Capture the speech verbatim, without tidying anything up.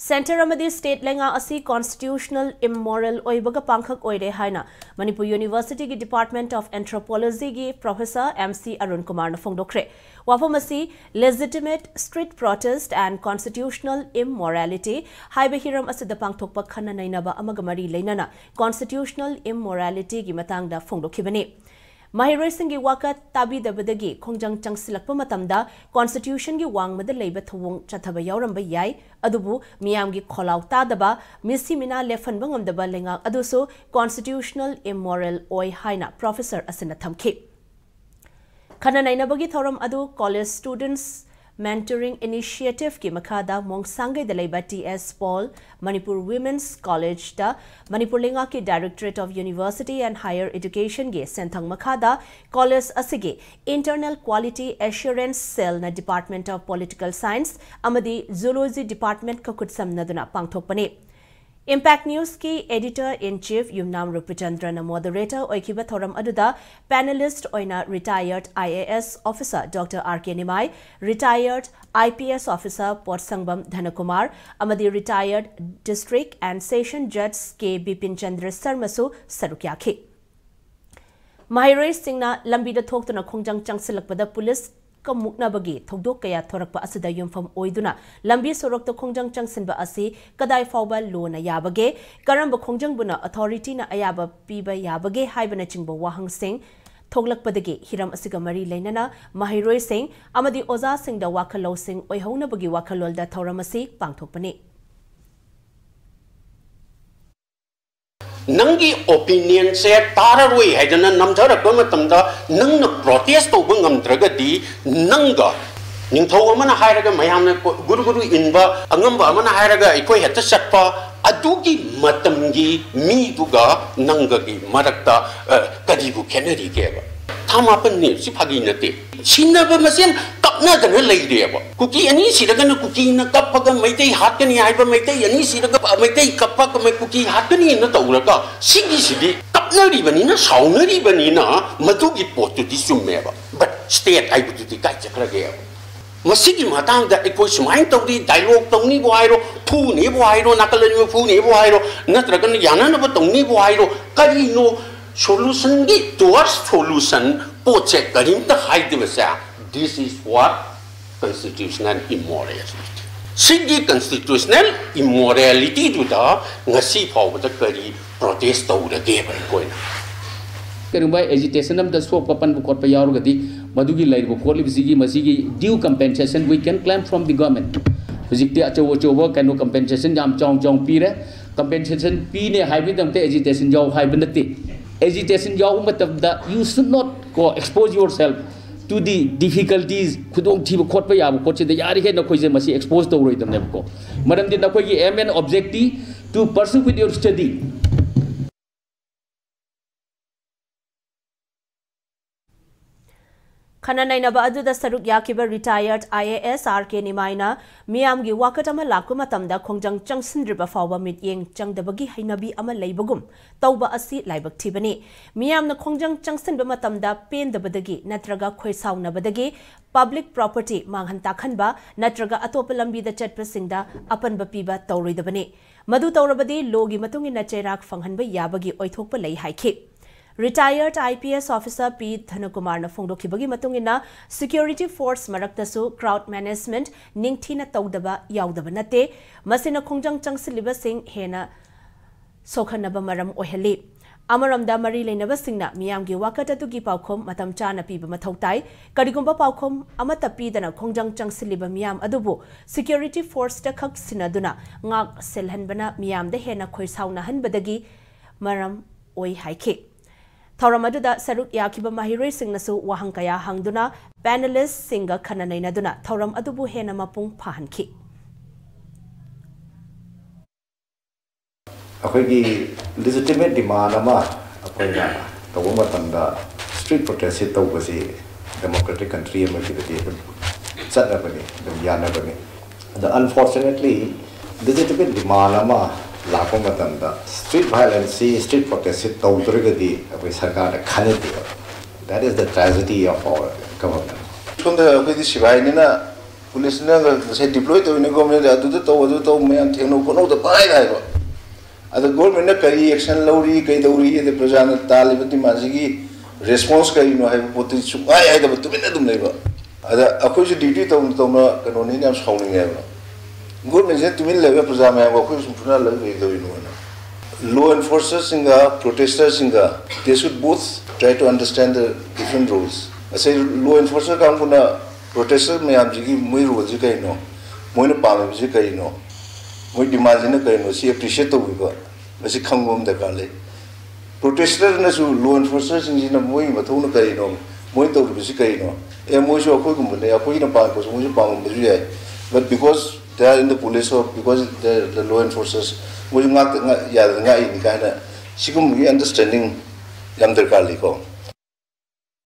Centre ꯑꯃꯗꯤ state ꯂꯩꯉꯥꯛ ꯑꯁꯤ constitutional immoral ꯑꯣꯏꯕꯒ ꯄꯥꯡꯈꯛ ꯑꯣꯏꯔꯦ ꯍꯥꯏꯅ ꯃꯅꯤꯄꯨꯔ University ꯒꯤ Department of Anthropology ꯒꯤ Professor M C ꯑꯔꯨꯟ ꯀꯨꯃꯥꯔꯅ ꯐꯣꯡꯗꯣꯛꯈ꯭ꯔꯦ꯫ ꯋꯥꯐꯝ ꯑꯁꯤ legitimate street protest and constitutional immorality ꯍꯥꯏꯕ ꯍꯤꯔꯝ ꯑꯁꯤꯗ ꯄꯥꯡꯊꯣꯛꯄ ꯈꯟꯅ ꯅꯩꯅꯕ ꯑꯃꯒ ꯃꯔꯤ ꯂꯩꯅꯅ constitutional immorality ꯒꯤ ꯃꯇꯥꯡꯗ ꯐꯣꯡꯗꯣꯛꯈꯤꯕꯅꯤ꯫ ꯃꯍꯩꯔꯣꯏꯁꯤꯡꯒꯤ ꯋꯥꯀꯠ ꯇꯥꯕꯤꯗꯕꯗꯒꯤ ꯈꯣꯡꯖꯪ ꯆꯪꯁꯤꯜꯂꯛꯄ ꯃꯇꯝꯗ constitution ꯒꯤ ꯋꯥꯡꯃꯗ ꯂꯩꯕ ꯊꯧꯑꯣꯡ ꯆꯠꯊꯕ ꯌꯥꯎꯔꯝꯕ ꯌꯥꯏ, ꯑꯗꯨꯕꯨ ꯃꯤꯌꯥꯝꯒꯤ ꯈꯣꯜꯂꯥꯎ ꯇꯥꯗꯕ, ꯃꯤꯁꯤ ꯃꯤꯅꯥ ꯂꯦꯞꯍꯟꯕ ꯉꯝꯗꯕ ꯂꯩꯉꯥꯛ ꯑꯗꯨꯁꯨ constitutional immoral ꯑꯣꯏ ꯍꯥꯏꯅ professor ꯑꯁꯤꯅ ꯊꯝꯈꯤ꯫ ꯈꯟꯅ ꯅꯩꯅꯕꯒꯤ ꯊꯧꯔꯝ ꯑꯗꯨ College Students Mentoring Initiative ꯀꯤ ꯃꯈꯥꯗ ꯃꯣꯡꯁꯥꯡꯒꯩꯗ ꯂꯩꯕ T S Paul Manipur Women's College ꯇ ꯃꯅꯤꯄꯨꯔ ꯂꯩꯉꯥꯛꯀꯤ Directorate of University and Higher Education ꯒꯤ ꯁꯦꯟꯊꯪ ꯃꯈꯥꯗ college ꯑꯁꯤꯒꯤ Internal Quality Assurance Cell ꯅ Department of Political Science ꯑꯃꯗꯤ Zoology Department ꯀ ꯈꯨꯠꯁꯝꯅꯗꯨꯅ ꯄꯥꯡꯊꯣꯛꯄꯅꯤ꯫ Impact News ꯀꯤ Editor in Chief Yumnam ꯔꯨꯄꯆꯟꯗ꯭ꯔꯅ moderator ꯑꯣꯏꯈꯤꯕ ꯊꯧꯔꯝ ꯑꯗꯨꯗ panelist ꯑꯣꯏꯅ retired I A S officer Doctor R K Nimai, retired I P S officer ꯄꯣꯠꯁꯪꯕꯝ ꯙꯅꯀꯨꯃꯥꯔ ꯑꯃꯗꯤ retired District and Session Judge K Bipin Chandra ꯁꯔꯃꯁꯨ ꯁꯔꯨꯛ ꯌꯥꯈꯤ꯫ ꯃꯍꯩꯔꯣꯏꯁꯤꯡꯅ ꯂꯝꯕꯤꯗ ꯊꯣꯛꯇꯨꯅ ꯈꯣꯡꯖꯪ ꯆꯪꯁꯤꯜꯂꯛꯄꯗ ꯄꯨꯂꯤꯁꯀ ꯃꯨꯛꯅꯕꯒꯤ ꯊꯧꯗꯣꯛ ꯀꯌꯥ ꯊꯣꯔꯛꯄ ꯑꯁꯤꯗ ꯌꯨꯝꯐꯝ ꯑꯣꯏꯗꯨꯅ ꯂꯝꯕꯤ ꯁꯣꯔꯣꯛꯇ ꯈꯣꯡꯖꯪ ꯆꯪꯁꯤꯟꯕ ꯑꯁꯤ ꯀꯗꯥꯏ ꯐꯥꯎꯕ ꯂꯣꯅ ꯌꯥꯕꯒꯦ, ꯀꯔꯝꯕ ꯈꯣꯡꯖꯪꯕꯨꯅ authority ꯅ ꯑꯌꯥꯕ ꯄꯤꯕ ꯌꯥꯕꯒꯦ ꯍꯥꯏꯕꯅꯆꯤꯡꯕ ꯋꯥꯍꯪꯁꯤꯡ ꯊꯣꯛꯂꯛꯄꯗꯒꯤ ꯍꯤꯔꯝ ꯑꯁꯤꯒ ꯃꯔꯤ ꯂꯩꯅꯅ ꯃꯍꯩꯔꯣꯏꯁꯤꯡ ꯑꯃꯗꯤ ꯑꯣꯖꯥꯁꯤꯡꯗ ꯋꯥꯈꯜ ꯂꯧꯁꯤꯡ ꯑꯣꯏꯍꯧꯅꯕꯒꯤ ꯋꯥꯈꯜꯂꯣꯟꯗ ꯊꯧꯔꯝ ꯑꯁꯤ ꯄꯥꯡꯊꯣꯛꯄꯅꯤ꯫ ꯅꯪꯒꯤ opinion ꯁꯦ ꯇꯥꯔꯔꯣꯏ ꯍꯥꯏꯗꯅ ꯅꯝꯊꯔꯛꯄ ꯃꯇꯝꯗ ꯅꯪꯅ protest ꯇꯧꯕ ꯉꯝꯗ꯭ꯔꯒꯗꯤ ꯅꯪꯒ ꯅꯤꯡꯊꯧ ꯑꯃꯅ ꯍꯥꯏꯔꯒ ꯃꯌꯥꯝꯅ ꯒꯨꯔꯨ ꯒꯨꯔꯨ ꯏꯟꯕ, ꯑꯉꯝꯕ ꯑꯃꯅ ꯍꯥꯏꯔꯒ ꯑꯩꯈꯣꯏ ꯍꯦꯛꯇ ꯆꯠꯄ, ꯑꯗꯨꯒꯤ ꯃꯇꯝꯒꯤ ꯃꯤꯗꯨꯒ ꯅꯪꯒꯒꯤ ꯃꯔꯛꯇ, ꯑ, ꯀꯔꯤꯕꯨ ꯈꯦꯠꯅꯔꯤꯒꯦꯕ? ꯊꯥ ꯃꯥꯄꯟꯅꯤ, ꯁꯤ ꯐꯥꯒꯤ ꯅꯠꯇꯦ꯫ ꯁꯤꯟꯅꯕ ꯃꯁꯦꯟ ꯀꯞꯅꯗꯅ ꯂꯩꯔꯦꯕ꯫ ꯀꯨꯀꯤ ꯑꯅꯤ ꯁꯤꯔꯒꯅ ꯀꯨꯀꯤꯅ ꯀꯞꯄꯒ ꯃꯩꯇꯩ ꯍꯥꯠꯀꯅꯤ ꯍꯥꯏꯕ, ꯃꯩꯇꯩ ꯑꯅꯤ ꯁꯤꯔꯒ ꯃꯩꯇꯩ ꯀꯞꯄꯒ ꯀꯨꯀꯤ ꯍꯥꯠꯀꯅꯤꯅ ꯇꯧꯔꯒ, ꯁꯤꯒꯤꯁꯤꯗꯤ ꯀꯞꯅꯔꯤꯕꯅꯤꯅ, ꯁꯥꯎꯅꯔꯤꯕꯅꯤꯅ ꯃꯗꯨꯒꯤ ꯄꯣꯠꯇꯨꯗꯤ ꯆꯨꯝꯃꯦꯕ꯫ But state ꯍꯥꯏꯕꯗꯨꯗꯤ ꯀꯥꯏ ꯆꯠꯈ꯭ꯔꯒꯦꯕ? ꯃꯁꯤꯒꯤ ꯃꯇꯥꯡꯗ ꯑꯩꯈꯣꯏ ꯁꯨꯃꯥꯏꯅ ꯇꯧꯔꯤ, ꯗꯥꯏꯂꯣꯒ ꯇꯧꯅꯤꯕꯨ ꯍꯥꯏꯔꯣ, ꯐꯨꯅꯤꯕꯨ ꯍꯥꯏꯔꯣ, ꯅꯥꯀꯜ ꯑꯅꯤꯃꯛ ꯐꯨꯅꯤꯕꯨ ꯍꯥꯏꯔꯣ, ꯅꯠꯇ꯭ꯔꯒꯅ ꯌꯥꯅꯅꯕ ꯇꯧꯅꯤꯕꯨ ꯍꯥꯏꯔꯣ, ꯀꯔꯤꯅꯣ ꯁꯣꯂꯨꯁꯟꯒꯤ, ꯇꯨꯋꯥꯔꯗ ꯁꯣꯂꯨꯁꯟ ꯄꯣꯠꯁꯦ ꯀꯔꯤꯝꯇ ꯍꯥꯏꯗꯕꯁꯦ? This is what constitutional immorality. ꯁꯤꯒꯤ ꯀꯟꯁꯇꯤꯇ꯭ꯌꯨꯁꯅꯦꯜ ꯏꯃꯣꯔꯦꯂꯤꯇꯤꯗꯨꯗ ꯉꯁꯤ ꯐꯥꯎꯕꯗ ꯀꯔꯤ ꯄ꯭ꯔꯣꯇꯦꯁ ꯇꯧꯔꯒꯦꯕ ꯑꯩꯈꯣꯏꯅ? ꯀꯔꯤꯒꯨꯝꯕ ꯑꯦꯖꯤꯇꯦꯁꯟ ꯑꯃꯗ ꯁꯣꯛꯄ ꯄꯟꯕ ꯈꯣꯠꯄ ꯌꯥꯎꯔꯒꯗꯤ, ꯃꯗꯨꯒꯤ ꯂꯩꯔꯤꯕ ꯈꯣꯠꯂꯤꯕꯁꯤꯒꯤ, ꯃꯁꯤꯒꯤ due compensation we can claim from the government. ꯍꯧꯖꯤꯛꯇꯤ ꯑꯆꯧ ꯑꯆꯧꯕ ꯀꯩꯅꯣ ꯀꯝꯄꯦꯟꯁꯦꯁꯟ ꯌꯥꯝ ꯆꯥꯎ ꯆꯥꯎ ꯄꯤꯔꯦ꯫ ꯀꯝꯄꯦꯟꯁꯦꯁꯟ ꯄꯤꯅꯦ ꯍꯥꯏꯕꯒꯤꯗꯃꯛꯇ ꯑꯦꯖꯤꯇꯦꯁꯟ ꯌꯥꯎ ꯍꯥꯏꯕ ꯅꯠꯇꯦ꯫ ꯑꯦꯖꯤꯇꯦꯁꯟ ꯌꯥꯎꯕ ꯃꯇꯝꯗ you should not ꯀꯣ expose yourself to the difficulties, ꯈꯨꯗꯣꯡꯊꯤꯕ ꯈꯣꯠꯄ ꯌꯥꯕ ꯈꯣꯠꯁꯤꯗ ꯌꯥꯔꯤꯈꯩ ꯅꯈꯣꯏꯁꯦ ꯃꯁꯤ ꯑꯦꯛꯁꯄꯣꯖ ꯇꯧꯔꯣꯏꯗꯕꯅꯦꯕꯀꯣ꯫ ꯃꯔꯝꯗꯤ ꯅꯈꯣꯏꯒꯤ aim and objective to pursue with your study. ꯈꯟꯅ ꯅꯩꯅꯕ ꯑꯗꯨꯗ ꯁꯔꯨꯛ ꯌꯥꯈꯤꯕ ꯔꯤꯇꯥꯌꯔꯗ ꯑꯥꯏ ꯑꯦ ꯑꯦꯁ ꯑꯥꯔ ꯀꯦ ꯅꯤꯃꯥꯏꯅ ꯃꯤꯌꯥꯝꯒꯤ ꯋꯥꯀꯠ ꯑꯃ ꯂꯥꯛꯄ ꯃꯇꯝꯗ ꯈꯣꯡꯖꯪ ꯆꯪꯁꯤꯟꯗ꯭ꯔꯤꯕ ꯐꯥꯎꯕ ꯃꯤꯠꯌꯦꯡ ꯆꯪꯗꯕꯒꯤ ꯍꯩꯅꯕꯤ ꯑꯃ ꯂꯩꯕꯒꯨꯝ ꯇꯧꯕ ꯑꯁꯤ ꯂꯥꯏꯕꯛ ꯊꯤꯕꯅꯤ꯫ ꯃꯤꯌꯥꯝꯅ ꯈꯣꯡꯖꯪ ꯆꯪꯁꯤꯟꯕ ꯃꯇꯝꯗ ꯄꯦꯟꯗꯕꯗꯒꯤ ꯅꯠꯇ꯭ꯔꯒ ꯈꯣꯏꯁꯥꯎꯅꯕꯗꯒꯤ ꯄꯕ꯭ꯂꯤꯛ ꯄ꯭ꯔꯣꯄꯔꯇꯤ ꯃꯥꯡꯍꯟ ꯇꯥꯛꯍꯟꯕ ꯅꯠꯇ꯭ꯔꯒ ꯑꯇꯣꯞꯄ ꯂꯝꯕꯤꯗ ꯆꯠꯄꯁꯤꯡꯗ ꯑꯄꯟꯕ ꯄꯤꯕ ꯇꯧꯔꯣꯏꯗꯕꯅꯤ꯫ ꯃꯗꯨ ꯇꯧꯔꯕꯗꯤ ꯂꯣꯒꯤ ꯃꯇꯨꯡ ꯏꯟꯅ ꯆꯩꯔꯥꯛ ꯐꯪꯍꯟꯕ ꯌꯥꯕꯒꯤ ꯑꯣꯏꯊꯣꯛꯄ ꯂꯩ ꯍꯥꯏꯈꯤ꯫ ꯔꯤꯇꯥꯌꯔꯗ ꯑꯥꯏ ꯄꯤ ꯑꯦꯁ ꯑꯣꯐꯤꯁꯥꯔ ꯄꯤ ꯙꯅꯀꯨꯃꯥꯔꯅ ꯐꯣꯡꯗꯣꯛꯈꯤꯕꯒꯤ ꯃꯇꯨꯡ ꯏꯟꯅ, ꯁꯦꯀ꯭ꯌꯨꯔꯤꯇꯤ ꯐꯣꯔꯁ ꯃꯔꯛꯇꯁꯨ ꯀ꯭ꯔꯥꯎꯗ ꯃꯦꯅꯦꯖꯃꯦꯟꯠ ꯅꯤꯡꯊꯤꯅ ꯇꯧꯗꯕ ꯌꯥꯎꯗꯕ ꯅꯠꯇꯦ꯫ ꯃꯁꯤꯅ ꯈꯣꯡꯖꯪ ꯆꯪꯁꯤꯜꯂꯤꯕꯁꯤꯡ ꯍꯦꯟꯅ ꯁꯣꯛꯍꯟꯅꯕ ꯃꯔꯝ ꯑꯣꯏꯍꯜꯂꯤ꯫ ꯑꯃꯔꯣꯝꯗ, ꯃꯔꯤ ꯂꯩꯅꯕꯁꯤꯡꯅ ꯃꯤꯌꯥꯝꯒꯤ ꯋꯥꯀꯠ ꯑꯗꯨꯒꯤ ꯄꯥꯎꯈꯨꯝ ꯃꯇꯝ ꯆꯥꯅ ꯄꯤꯕ ꯃꯊꯧ ꯇꯥꯏ꯫ ꯀꯔꯤꯒꯨꯝꯕ ꯄꯥꯎꯈꯨꯝ ꯑꯃꯠꯇ ꯄꯤꯗꯅ ꯈꯣꯡꯖꯪ ꯆꯪꯁꯤꯜꯂꯤꯕ ꯃꯤꯌꯥꯝ ꯑꯗꯨꯕꯨ ꯁꯦꯀ꯭ꯌꯨꯔꯤꯇꯤ ꯐꯣꯔꯁꯇ ꯈꯛ ꯁꯤꯟꯅꯗꯨꯅ ꯉꯥꯛ ꯁꯦꯜꯍꯟꯕꯅ ꯃꯤꯌꯥꯝꯗ ꯍꯦꯟꯅ ꯈꯣꯏꯁꯥꯎꯅꯍꯟꯕꯗꯒꯤ ꯃꯔꯝ ꯑꯣꯏ ꯍꯥꯏꯈꯤ꯫ ꯊꯧꯔꯝ ꯑꯗꯨꯗ ꯁꯔꯨꯛ ꯌꯥꯈꯤꯕ ꯃꯍꯩꯔꯣꯏꯁꯤꯡꯅꯁꯨ ꯋꯥꯍꯪ ꯀꯌꯥ ꯍꯪꯗꯨꯅ ꯄꯦꯅꯦꯂꯤꯁ꯭ꯠꯁꯤꯡꯒ ꯈꯟꯅ ꯅꯩꯅꯗꯨꯅ ꯊꯧꯔꯝ ꯑꯗꯨꯕꯨ ꯍꯦꯟꯅ ꯃꯄꯨꯡ ꯐꯥꯍꯟꯈꯤ꯫ ꯑꯩꯈꯣꯏꯒꯤ ꯂꯤꯖꯤꯇꯤꯃꯦꯠ ꯗꯤꯃꯥꯟ ꯑꯃ ꯑꯩꯈꯣꯏꯅ ꯇꯧꯕ ꯃꯇꯝꯗ ꯁ꯭ꯇ꯭ꯔꯤꯠ ꯄ꯭ꯔꯣꯇꯦꯁꯁꯤ ꯇꯧꯕꯁꯤ ꯗꯦꯃꯣꯀ꯭ꯔꯦꯇꯤꯛ ꯀꯟꯇ꯭ꯔꯤ ꯑꯃꯒꯤꯗꯗꯤ ꯑꯗꯨꯝ ꯆꯠꯅꯕꯅꯤ, ꯑꯗꯨꯝ ꯌꯥꯅꯕꯅꯤ꯫ ꯑꯗꯣ ꯑꯟꯐꯣꯔꯆꯨꯅꯦꯠꯂꯤ ꯂꯤꯖꯤꯇꯤꯃꯦꯠ ꯗꯤꯃꯥꯟ ꯑꯃ ꯂꯥꯛꯄ ꯃꯇꯝꯗ ꯁ꯭ꯇ꯭ꯔꯤꯠ ꯚꯥꯏꯑꯣꯂꯦꯟꯁꯁꯤ, ꯁ꯭ꯇ꯭ꯔꯤꯠ ꯄ꯭ꯔꯣꯇꯦꯁꯁꯤ ꯇꯧꯗ꯭ꯔꯒꯗꯤ ꯑꯩꯈꯣꯏ ꯁꯔꯀꯥꯔꯅ ꯈꯟꯅꯗꯦꯕ꯫ That is the tragedy of our government. ꯁꯣꯝꯗ ꯑꯩꯈꯣꯏꯗꯤ ꯁꯤꯐꯥꯏꯅꯤꯅ ꯄꯨꯂꯤꯁꯅ ꯉꯁꯥꯏ ꯗꯤꯄ꯭ꯂꯣꯏ ꯇꯧꯔꯤꯅꯦ ꯒꯣꯔꯃꯦꯟꯗ, ꯑꯗꯨꯗ ꯇꯧ, ꯑꯗꯨ ꯇꯧ, ꯃꯌꯥꯝ ꯊꯦꯡꯅꯧ ꯈꯣꯠꯅꯧꯗ ꯄꯪꯍꯥꯏ ꯍꯥꯏꯕ꯫ ꯑꯗ ꯒꯣꯔꯃꯦꯟꯅ ꯀꯔꯤ ꯑꯦꯛꯁꯟ ꯂꯧꯔꯤ, ꯀꯩꯗꯧꯔꯤ, ꯑꯗ ꯄ꯭ꯔꯖꯥꯅ ꯇꯥꯜꯂꯤꯕ ꯗꯤꯃꯥꯟꯁꯤꯒꯤ ꯔꯦꯁꯄꯣꯟꯁ ꯀꯔꯤꯅꯣ ꯍꯥꯏꯕ ꯄꯣꯠꯇꯨ ꯁꯨꯡꯍꯥꯏ ꯍꯥꯏꯗꯕ, ꯇꯨꯃꯤꯟꯅ ꯑꯗꯨꯝ ꯂꯩꯕ꯫ ꯑꯗ ꯑꯩꯈꯣꯏꯁꯨ ꯗ꯭ꯌꯨꯇꯤ ꯇꯧꯅ ꯇꯧꯅ ꯀꯩꯅꯣꯅꯤꯅ ꯌꯥꯝ ꯁꯥꯎꯅꯤꯡꯉꯦꯕ꯫ ꯒꯣꯔꯃꯦꯟꯁꯤꯅ ꯇꯨꯃꯤꯟ ꯂꯩꯔꯒ ꯄ꯭ꯔꯖꯥ ꯃꯌꯥꯝꯕꯨ ꯑꯩꯈꯣꯏ ꯁꯨꯝ ꯐꯨꯅꯍꯜꯂꯒ ꯀꯩ ꯇꯧꯔꯤꯅꯣꯅ꯫ Law enforcerꯁꯤꯡꯒ protestorꯁꯤꯡꯒ, they should both try to understand the different roles. ꯉꯁꯥꯏ law enforcer ꯀꯥꯡꯕꯨꯅ protester ꯃꯌꯥꯝꯁꯤꯒꯤ ꯃꯣꯏ roleꯁꯤ ꯀꯩꯅꯣ, ꯃꯣꯏꯅ ꯄꯥꯝꯃꯤꯕꯁꯤ ꯀꯩꯅꯣ, ꯃꯣꯏ demandꯁꯤꯅ ꯀꯩꯅꯣ, ꯁꯤ appreciate ꯇꯧꯕꯤꯕ, ꯃꯁꯤ ꯈꯪꯕ ꯑꯃ ꯗꯔꯀꯥꯔ ꯂꯩ꯫ Protesterꯅꯁꯨ law enforcerꯁꯤꯡꯁꯤꯅ ꯃꯣꯏꯒꯤ ꯃꯊꯧꯅ ꯀꯔꯤꯅꯣ, ꯃꯣꯏ ꯇꯧꯔꯤꯕꯁꯤ ꯀꯔꯤꯅꯣ, ꯑꯦ, ꯃꯣꯏꯁꯨ ꯑꯩꯈꯣꯏꯒꯨꯝꯕꯅꯦ, ꯑꯩꯈꯣꯏꯅ ꯄꯥꯝꯃꯛꯄꯁꯨ ꯃꯣꯏꯁꯨ ꯄꯥꯝꯃꯝꯕꯁꯨ ꯌꯥꯏ, but because they are in the police or because they are the law enforcers, ꯃꯣꯏꯁꯨ ꯉꯥꯛꯇ ꯉꯥꯛ-, ꯌꯥꯗꯅ ꯉꯥꯛꯏꯅꯤ ꯀꯥꯏꯅ ꯁꯤꯒꯨꯝꯕꯒꯤ understanding ꯌꯥꯝ ꯗꯔꯀꯥꯔ ꯂꯩꯀꯣ꯫